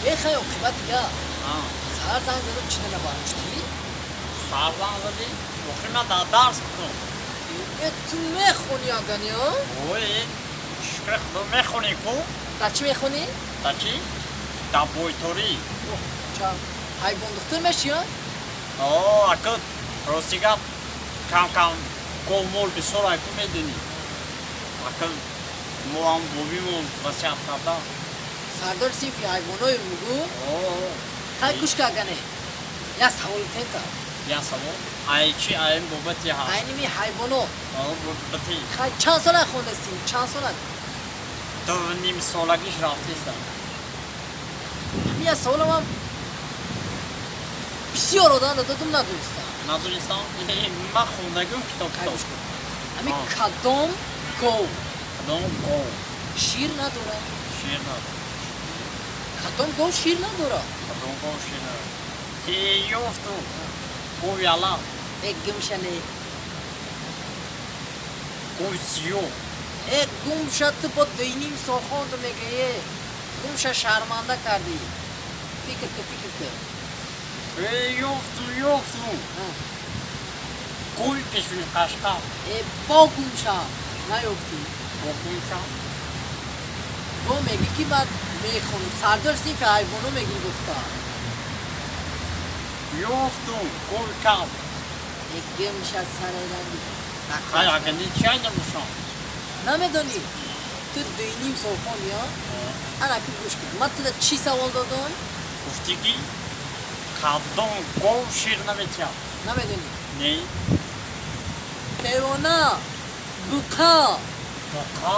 Э, хай, оқибат дига. Саҳар занг задам, чӣ набардоштӣ? Саҳар занг задӣ? Охи ман дар дарс будам. Э, ту мехонӣ агани, а? Ой, шукри Худо, мехонӣ ку. Дар чӣ мехонӣ? Дар чӣ? Дар бойторӣ. Ча, ҳайвондухтур мешӣ, а? О, ака, рости гап, кам кам гов-мол бисёр айку, медонӣ, ака, мо ҳам бобимон васият карда. Сардори синфи ҳайвонои мугу. Хай, гӯш ка, агане, як савол тента. Як савол ай чи, ай бобати ҳа? Айними ҳайвоно. Бобати. Хай, чанд сола хондастӣ, чанд сола? 2,5 солагиш рафтистам. Ҳамин як саволам бисёр одам додум, надонистам. Надонистам? Ман хондагим китоб. Хай, китоб гӯш кун, ҳамин кадом гов Кадом гов? Шир надорад. Шир надорад. Кадом гов шир надорад? Кадом гов шир надорад? Ки ёфту, гови алаф. Э, гумшане. Гови сиёҳ. Э, гумша, ту бо 2,5 сол хонду, мега. Э, гумша, шарманда кардӣ. Фикр ку, фикр ку. Э, ёфту, ёфту, гови пешони қашқар. Э, бо гумша, наёфтӣ. Бо гумша. Бо мегӣ, ки баъд мехонӣ, сардори синфи ҳайвоно мегӣ, гуфта. Ёфту, гови каб. Э, гумша, сари ранги. Хай, агани чай намушам. Намедонӣ? Ту 2,5 сол хонди, а? Ана ки, гӯш кун, ман туда чӣ савол додам? Гуфтӣ, ки кадом гов шир наметиҳад. Намедонӣ? Не. Девона, буқа. Буқа.